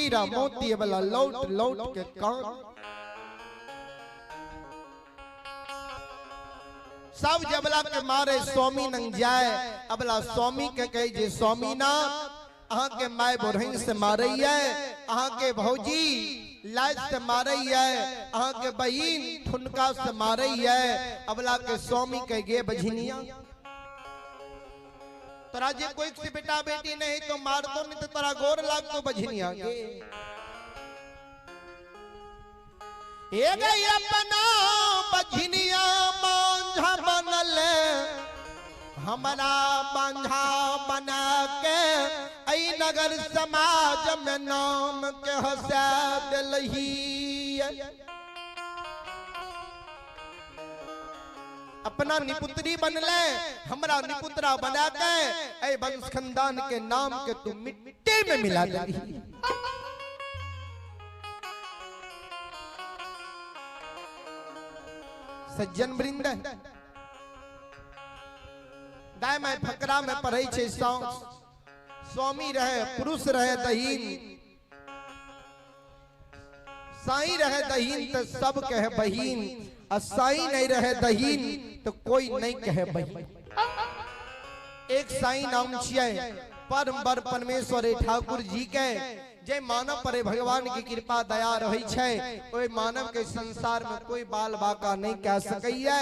हीरा मोती वाला लौट लौट के कान। सब जबला के मारे स्वामी नंग जाए, अबला स्वामी के कहे जे स्वामी ना अहाँ के my बोरहिन से मारे है, अहाँ के भौजी लाज से मारे है, अहाँ के बहिन ठुनका से मारे है। अबला के स्वामी के गे बझिनिया तोरा जे कोई से बेटा बेटी नहीं तो मार दो, नहीं तो तोरा गोर लाग तो बझिनिया के। ए गई अपना बझिनिया मांझा बनल, हमारा बांझा बना के ऐ नगर समाज में नाम के हंसा दिलही। अपना निपुत्री बनले, हमरा निपुत्रा बना के ऐ वंश खानदान के नाम के तू मिट्टी में मिला दिलही। सज्जन वृंद दाय my फकरा में पढ़े छे स्वामी रहे पुरुष रहे दहीन, साई रहे दहीन तो सब कहे बहीन, और साई नहीं रहे दहीन तो कोई नहीं कहे बहीन। एक साई नाम छियै परम बर परमेश्वर ठाकुर जी के, जे मानव पर भगवान की कृपा दया रही छै ओहि मानव के संसार में कोई बाल बाका नहीं कह सकैया।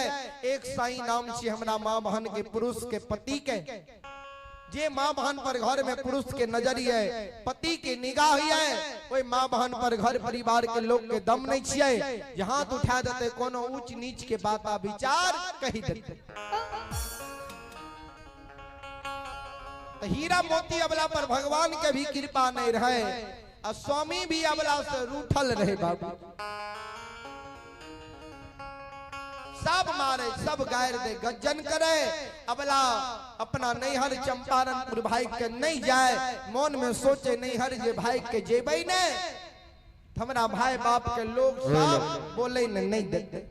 एक साई नाम छी हमरा माँ बहन के पुरुष के पति के, जे माँ बहन पर घर में पुरुष के नजर है, पति के निगाह है, ओहि माँ बहन पर घर परिवार के लोग के दम नहीं छियै, हाथ उठा देते कोनो ऊंच नीच के बात आ विचार कही देते। तो हीरा मोती अबला पर भगवान के भी कृपा नहीं रहे और स्वामी भी अबला से रूठल रहे। बाबू सब मारे सब गायर दे गज्जन करे, अबला अपना नैहर चंपारणपुर भाई के नहीं जाए, मन में सोचे नैहर जे भाई के जेबै ने हमरा भाई बाप के लोग सब बोले ने नहीं देते।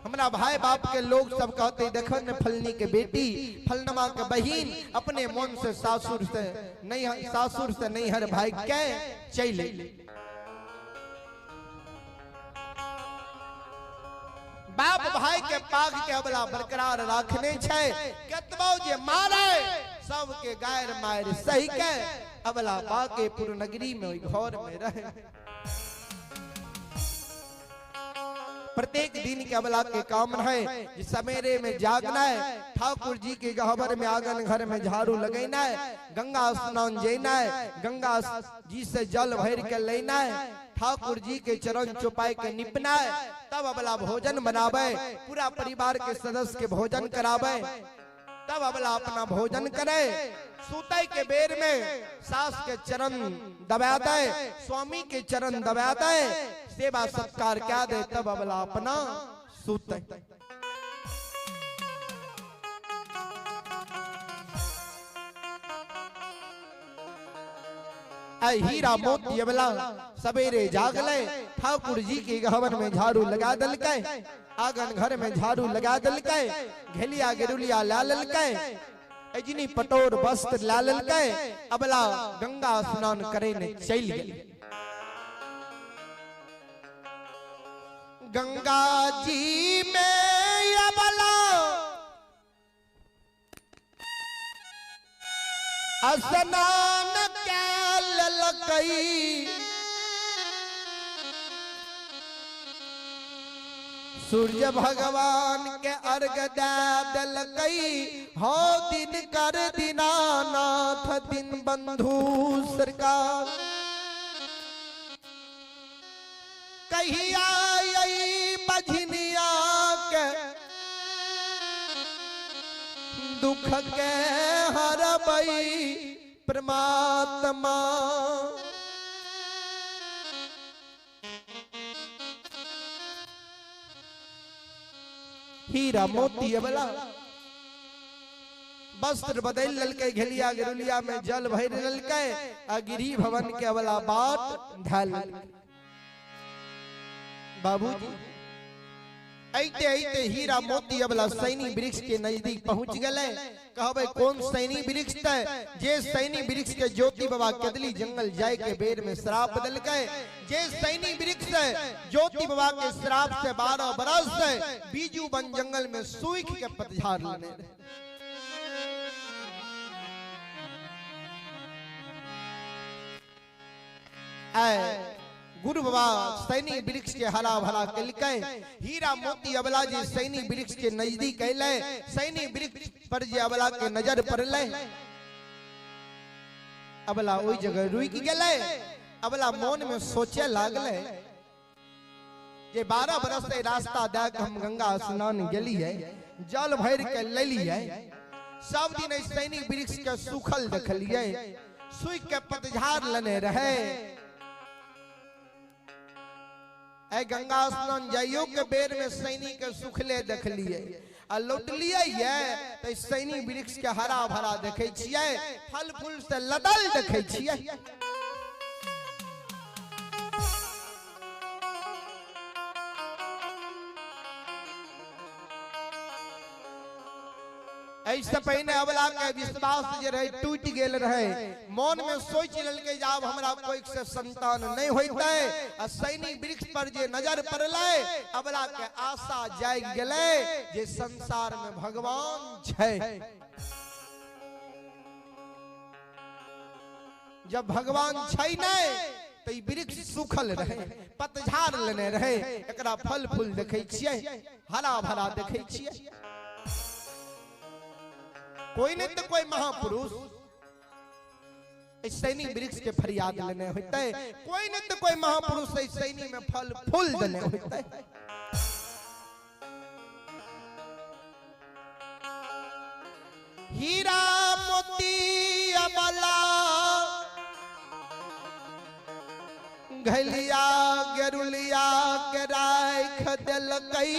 हमरा भाई बाप के लोग सब कहते देखो ने फलनी के बेटी फलनमा के बहिन अपने मन से सासुर से नहीं, सासुर से नैहर भाई के चले। बाप भाई के पाग के अबला बरकरार रखने छै, कतबो जे मारे सबके गायर मार सही के अबला बाकेपुर नगरी में घर में रहे। प्रत्येक दिन के अबला के काम है सवेरे में जागना है, ठाकुर जी के गहबर में आंगन घर में झाड़ू लगेना है, गंगा स्नान जेना है, गंगा जी से जल भर के लेना है, ठाकुर जी के चरण चुपाए के निपना है, तब अबला भोजन बनावे, पूरा परिवार के सदस्य के भोजन करावे, तब अबला अपना भोजन करे। सूते के बेर में सास के चरण दबा दे, स्वामी के चरण दबा दे, सेवा सत्कार क्या दे, तब अबला अपना सूते। हीरा मोती अबला सवेरे जागले, ठाकुर जी के गहबर में झाड़ू लगा दलकै, आंगन घर में झाड़ू लगा दलकै, घेलिया गेरुलिया ला ललकै, एजनी पटोर वस्त्र ला ललकै, अबला गंगा स्नान करे ने चल गेल। गंगा जी में अबला स्नान ललकई, सूर्य भगवान के अर्घ दे दलकई, हो दिन कर दीनानाथ दिन बंधु सरकार। कहिया आई बझनिया के दुख के हरबई परमात्मा। हीरा मोती अबला वस्त्र बदल ललकै, घेलिया गेरुलिया में जल भर ललकै, आ गिरी भवन के अबला बाट ढाल। बाबूजी ऐते ऐते हीरा मोती अबला सैनी वृक्ष के नजदीक पहुंच गए। कहबे कौन सैनी वृक्ष ते? जे सैनी वृक्ष के ज्योति बाबा कदली जंगल जाए के बेर में श्राप दिलकै। जे सैनी वृक्ष है ज्योति बाबा के श्राप से 12 बरस से बीजू वन जंगल में सूख के पतझाड़ लेने। गुरु बाबा सैनी वृक्ष के हरा भरा कलकै। हीरा मोती अबला जी सैनी वृक्ष के नजदीक अयलै। सैनी वृक्ष पर जे अबला के नजर पड़लै, अबला ओहि जगह रुकि गेलै। अबला मन में सोचे लागलै जे 12 बरस से रास्ता दए के हम गंगा स्नान गेलियै, जल भरि के लेलियै, सब दिन एहि सैनी वृक्ष के सूखल देखलियै, सूखि के पतझाड़ लेने रहे। ए गंगा स्नान जाइयो के बेर में सैनी के सुखले देखलिए आ लौटलिए ये तो सैनी वृक्ष के हरा भरा देखे छियै, फल फूल से लदल देखे छियै। ऐसे पहिने अबला के विश्वास जे रहे टूट गेल रहे। मन में सोच लेलकै जे आब हमरा कोई से संतान नहीं होइतै। आ सैनी वृक्ष पर जे नजर पड़लै, अबला के आशा जागि गेलै जे संसार में भगवान छै। जब भगवान छै नहीं तो ई वृक्ष सूखल रहे, पतझाड़ लेने रहे, एकरा फल फूल देखै छियै, हरा भरा देखै छियै। कोई नहीं तो कोई महापुरुष सैनी वृक्ष के फरियाद लेने होते, कोई नहीं तो कोई महापुरुष सैनी में फल फूल देने होते। हीरा मोती अबला घलिया गेरुलिया के राख देलकै।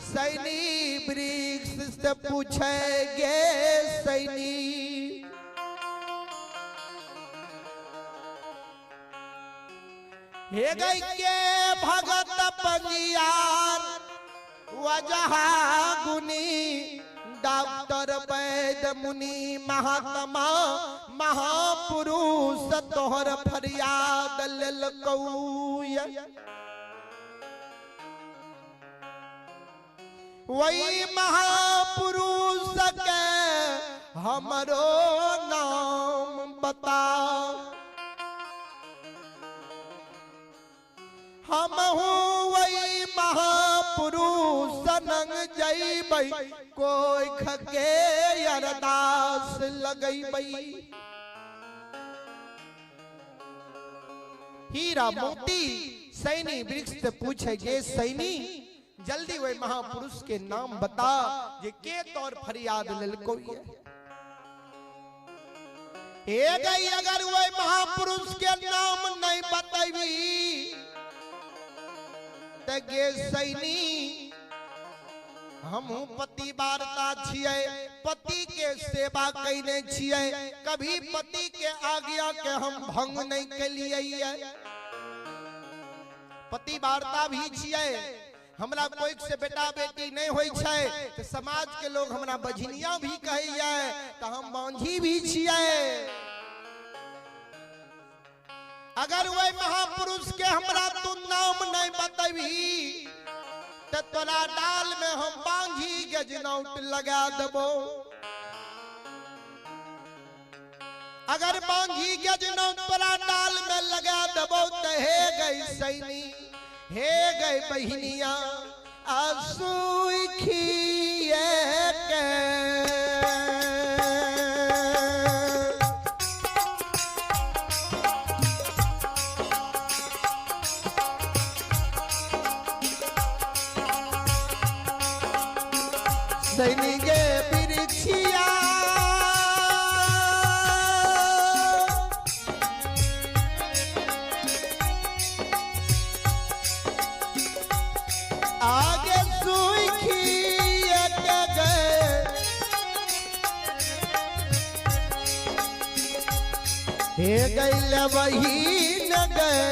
सैनी वृक्ष से पूछे गे सैनी, हे गई के भगत पंजियार वजहा गुनी, डॉक्टर वैद मुनि महात्मा महापुरुष तोहर फरियाद लेलकौ। वही महापुरुष के हमरो नाम बता, हम वही महापुरुष नंग जइबै, कोई खके अरदास लगैबै। हीरा मोती सैनी वृक्ष से पूछे गे सैनी, जल्दी वही महापुरुष के नाम बता जे के तौर फरियाद ललको। ए गई अगर वही महापुरुष के नाम नहीं बतैबी त गे सैनी, हमहू पति वार्ता छियै, पति के सेवा कैने छियै, कभी पति के आज्ञा के हम भंग नहीं कैलियै। पति वार्ता भी छियै, हमरा कोई से बेटा बेटी नहीं होई छै तो समाज के लोग हमरा बझनिया भी कहैया, तो हम बांझी भी छियै। अगर वही महापुरुष के हमरा तू नाम नहीं बतैबी तो तोरा डाल में हम बांझी गजनौट लगा देबो। अगर बांझी गजनौट तोरा डाल में लगा देबो तो हे गई सैनी, हे गई बहिनिया, आसुखिए के सैनी गे बिरछिया, आगे सुखिए के गए, हे गैल वही न गए।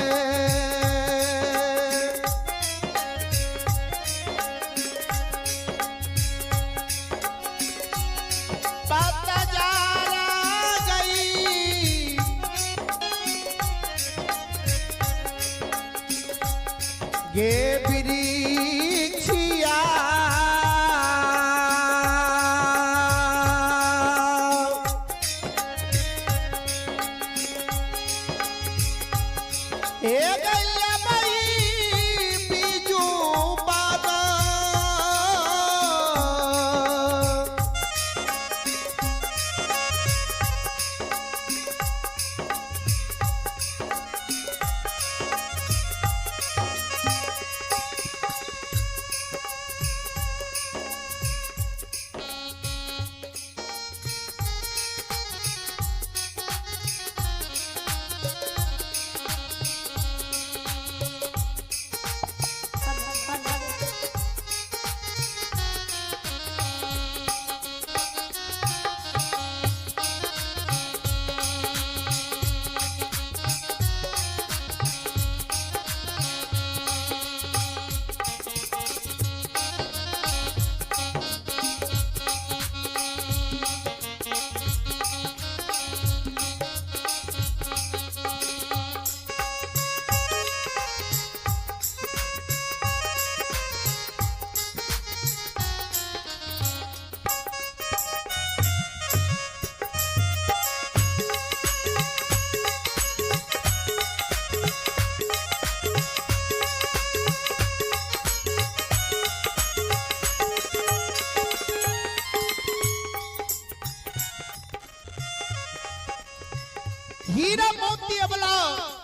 हीरा मोती अबला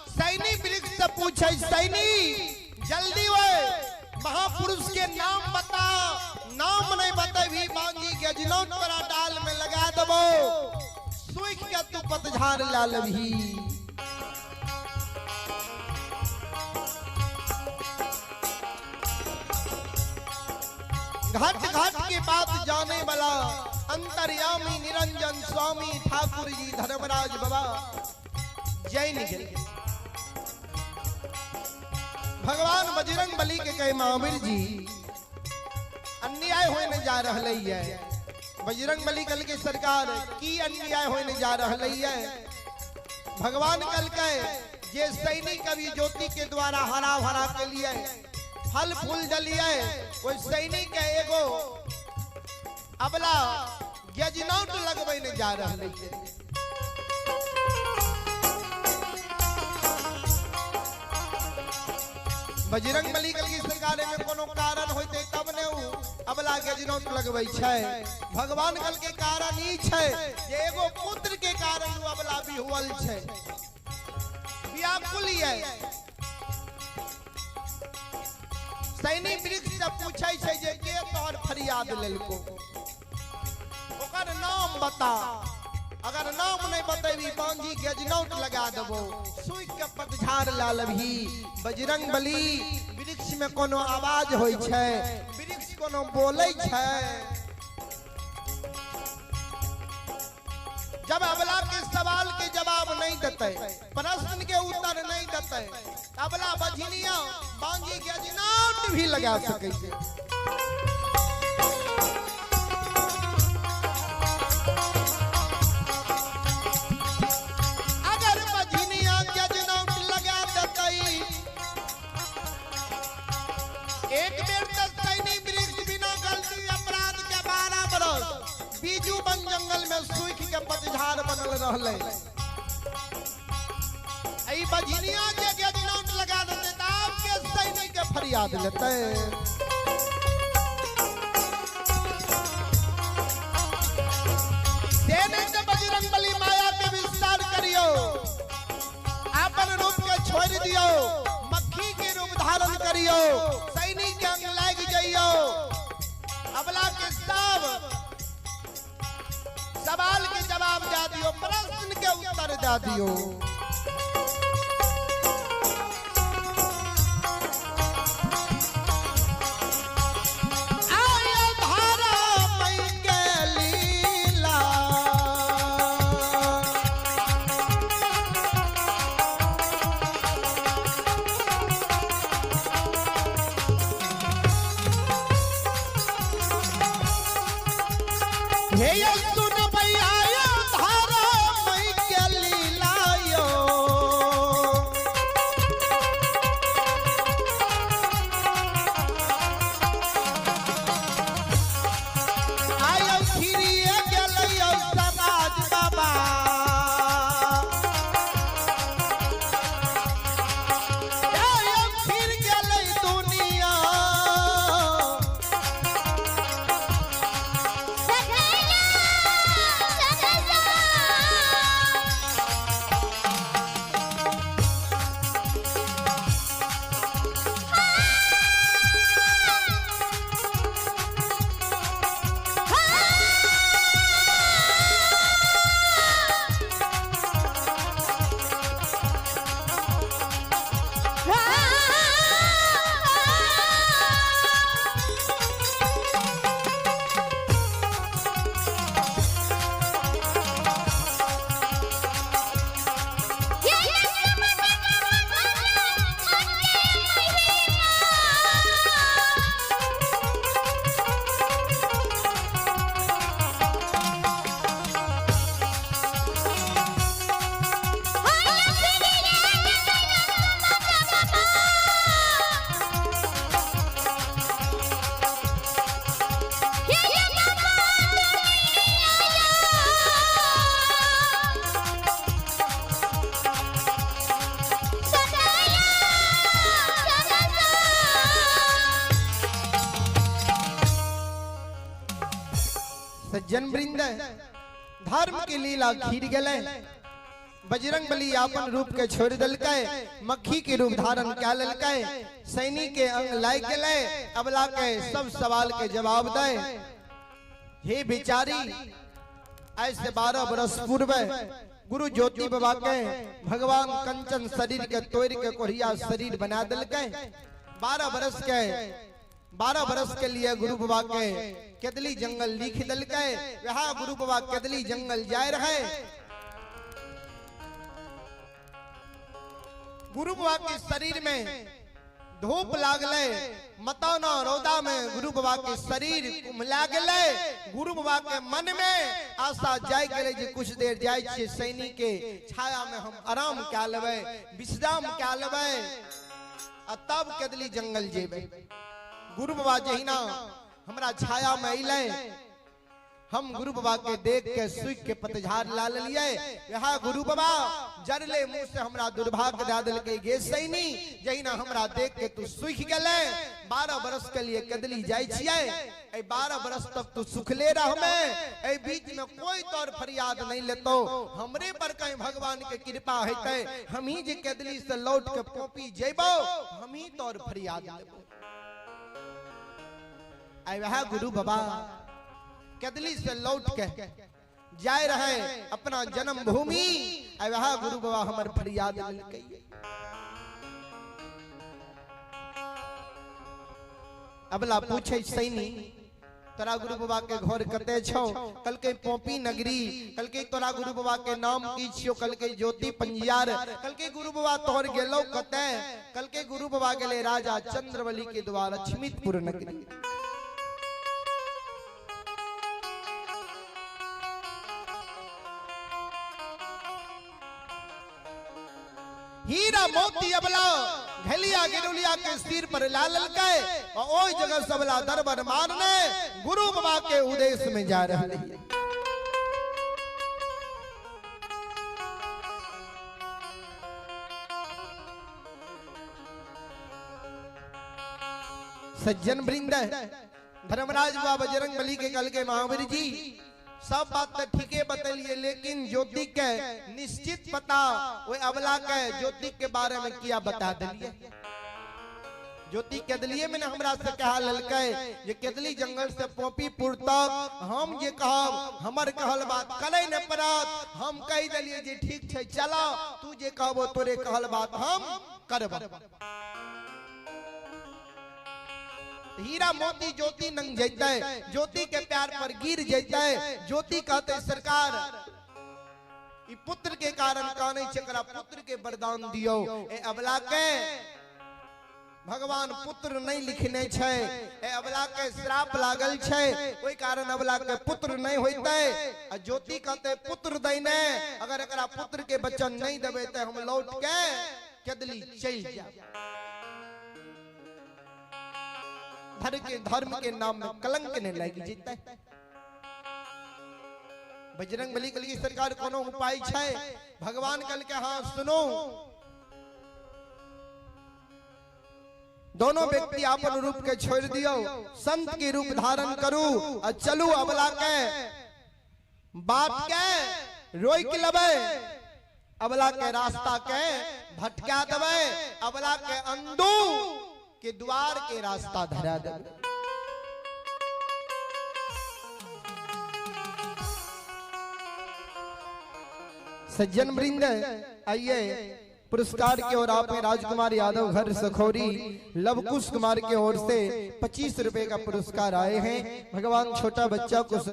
सैनी वृक्ष से पूछे, सैनी जल्दी वे महापुरुष के नाम बता, नाम नहीं बतेभी बांगी गजनौ तोरा डाल में लगा देबो, सूख के तू पतझाड़ ला लेबही। घट घट की बात जाने वाला अंतर्यामी निरंजन स्वामी ठाकुर जी धर्मराज बाबा जैन गेल। भगवान बजरंग बली के कहे महावीर जी अन्याय होने जा रहा है। बजरंग बली कल के सरकार की अन्याय होने जा रहा है। भगवान कल के जे सैनिक कभी ज्योति के द्वारा हरा भरा के लिए फल फूल जलिए, वो सैनिक के एगो अबला गजनौट लगबे ने जा रहा है। बजरंग बली कल की सरकार में कोनो कारण होते तब ने उ अबला गजनौट लगबै छै। भगवान कल के कारण ई छै जे एगो पुत्र के कारण उ अबला बिहुअल छै, व्याकुल ये। सैनिक वृक्ष से पूछै छै जे के तोहर फरियाद लेलको, ओकर नाम बता, अगर नाम नहीं बतेबी बांझी गजनौट लगा देबो, सूख के पतझाड़ ला लेबही। बजरंग बली वृक्ष में कोनो आवाज होई छै, वृक्ष कोनो बोलै छै। जब अबला के सवाल के जवाब नहीं देते, प्रश्न के उत्तर नहीं देते, अबला बझनिया बांझी गजनौट भी लगा सकै छै। अगर बझनिया गजनौट लगा देते, एक बेर त सैनी वृक्ष बिना गलती अपराध के 12 बरस बीजू वन जंगल में सूख के पतझाड़ बनल रहले। ई बझनिया जे गजनौट लगा देते त आपके सैनिक के फरियाद लेते। से नहीं त बजरंग बली माया के विस्तार करियो, अपन रूप के छोड़ दियो, मक्खी के रूप धारण करियो, सैनिक के अंग लाग जाइयो, अबला के सब सवाल के जवाब दे दियो, प्रश्न के उत्तर दे दियो। आयो धारा मई के लीला, हे सुन भैया धारा मई के लीला यो, आयो फिरिए गेलैयो समाज बाबा, आयो फिर गेलै दुनिया। सज्जन वृंद, धर्म के लीला खीर गए। बजरंग बली अपन रूप के छोड़ दिलकै, मक्खी के रूप धारण कै लेलकै, सैनी के अंग लाग गेलै, अबला के सब सवाल के जवाब दे। हे बिचारी, ऐसे 12 बरस पूर्व गुरु ज्योति बाबा के भगवान कंचन शरीर के तोड़ के कोढ़िया शरीर बना दिलकै। 12 बरस के लिए गुरु बाबा के केदली जंगल लिख दिलकै। वह गुरु बाबा केदली जंगल जाए रहे। गुरु बाबा के शरीर में धूप लागले, मतौना रौदा में गुरु बाबा के शरीर कुम्हला गेलै। गुरु बाबा के मन में आशा जाय गेलै जे कुछ देर जाय छियै सैनी के छाया में हम आराम कै लेबै, विश्राम कै लेबै आ तब केदली जंगल जेबै। गुरु बाबा जहिना हमरा छाया में अइलै, हम गुरु बाबा के देख के सूख के पतझाड़ ला लेलियै। वह गुरु बाबा जरले मुंह से हमरा दुर्भाग्य दे देलकै, गे सैनी जहिना हमरा देख के तू सूख गेलै। 12 बरस के लिए कदली जाय छियै, ए 12 बरस तक तू सुखले रहमे, ए बीच में कोई तोर फरियाद नहीं लेतो। हमरे पर कहीं भगवान के कृपा हेतै, हम ही जे कदली से लौट के पोपी जेबो, हम ही तोर फरियाद लेबो। आई वह गुरु बाबा कदली से लौट के जाए रहे अपना जन्म भूमि। वह गुरु बाबा हमर फरियाद लेलकै। अबला पूछे सैनी, तोरा गुरु बाबा के घर कते छौ? कलके पोपी नगरी। कलके तोरा गुरु बाबा के नाम की छियो? कलके ज्योति पंजियार। कलके गुरु बाबा तोहर गेलो कते? कलके गुरु बाबा गेले राजा चंद्रबली के द्वारा लक्ष्मीपुर नगरी। हीरा मोती अबला घलिया गिरुलिया के सिर पर ला ललकै और ओई जगह सबला दरबार मारने गुरु बाबा के उद्देश्य में जा रहे। सज्जन वृंद, धर्मराज बाबा बजरंग बली के कल के महावीर जी सब बात तो ठीके बतलिए, लेकिन ज्योति के निश्चित पता वो अबला के ज्योति के बारे में किया बता दिलिए। ज्योति केदलिए में हमरा से कहा ललकै जे केदली जंगल से पोपीपुर तक हम जे कहब हमर कहल बात कलै न पड़त। हम कह दिलिए जे ठीक छै चला, तू जे कहबो तोरे कहल बात हम करब। हीरा मोती ज्योति नंग जैते, ज्योति के प्यार पर गिर जैते। ज्योति कहते सरकार ई पुत्र के कारण कानै छै, एकरा पुत्र के वरदान दियो। ए अबला के भगवान पुत्र नहीं लिखने छै, ए अबला के श्राप लागल छै, ओहि कारण अबला के पुत्र नहीं होइते। आ ज्योति कहते पुत्र दैने, अगर एकरा पुत्र के वचन नहीं देबै त हम लौट के केदली चलि जाब। धर्म के नाम में कलंक नहीं लग जेतै। बजरंग बली के लिए सरकार कोनो उपाय छै? भगवान कल के हाँ सुनो, दोनों व्यक्ति अपन रूप के छोड़ दियो, संत के रूप धारण करू और चलू अबला के बात के रोक लबै, अबला के रास्ता के भटका देबै, अबला के अंदू के द्वार के रास्ता धरा देबै। सज्जन वृंद, आइए पुरस्कार के ओर आप राजकुमार यादव घर सखौरी लवकुश कुमार के ओर से 25 रुपए का पुरस्कार आए हैं। भगवान छोटा बच्चा को